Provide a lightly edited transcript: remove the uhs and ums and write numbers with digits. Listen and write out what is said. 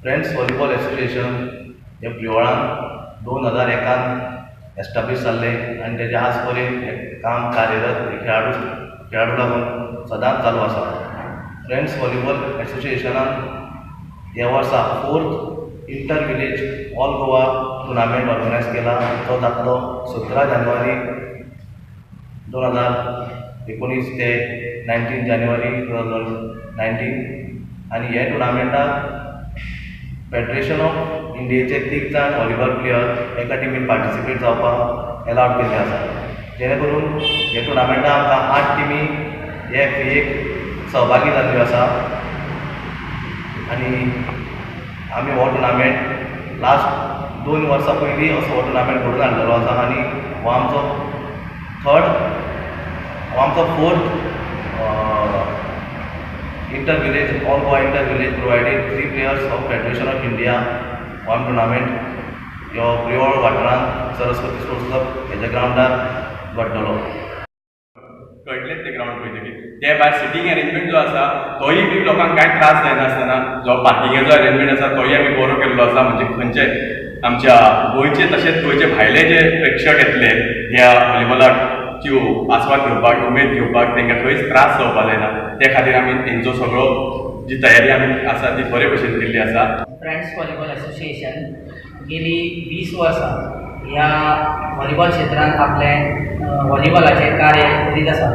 Friends volleyball association हे प्रियोळान 2001 establish जाल्लें आनी तेजें आज पर्यंत काम कार्यरत खेळाडू लागून सदांच चालू आसा. फ्रेंड्स व्हॉलीबॉल एसोसिएशनान ह्या वर्सा 4th inter village all Goa tournament organise केला. तो जातलो 17 जानेवारी 2019 ते 19 जानेवारी 2019 आनी हे टुर्नामेंटाक फेडरेशन ऑफ इंडियेचे 3 जाण व्हॉलीबॉल प्लेयर एका टिमीन पार्टिसिपेट जावपाक एलावड केल्ले आसा. जेणे करून हे टुर्नामेंटाक आमकां 8 टिमी हे एफ सहभागी जाल्ल्यो आसा आनी आमी हो टुर्नामेंट लास्ट 2 वर्सां पयलीं असो हो टुर्नामेंट घडोवन हाडलेलो आसा आनी हो आमचो 4th inter village all Goa inter village provided 3 players of federation of India one tournament ह्यो प्रियोळ वाठारांत सरस्वती स्पोर्ट्स क्लब हेज्या ग्रावंडार घडटलो. कळटलें ते ग्रावंड पळयतकीर. ते भायर सिटींग एरेंजमेंट जो आसा तोय बी लोकांक कांय त्रास जायनासतना जो पार्किंगेचो एरेंजमेंट आसा तोय आमी बरो केल्लो आसा. म्हणजे खंयचे आमच्या गोंयचे तशेंच गोंयचे भायले जे प्रेक्षक येतले ह्या व्हॉलीबॉलाची आस्वाद घेवपाक, उमेद घेवपाक, तांकां खंयच त्रास जावपा जायना ते खातीर आमी तेंचो सगळो जी तयारी आमी आसा ती बरे भशेन केल्ली आसा. फ्रेंड्स व्हॉलीबॉल एसोसिएशन गेली 20 वर्सां ह्या व्हॉलीबॉल क्षेत्रांत आपलें व्हॉलीबॉलाचें कार्य करीत आसा.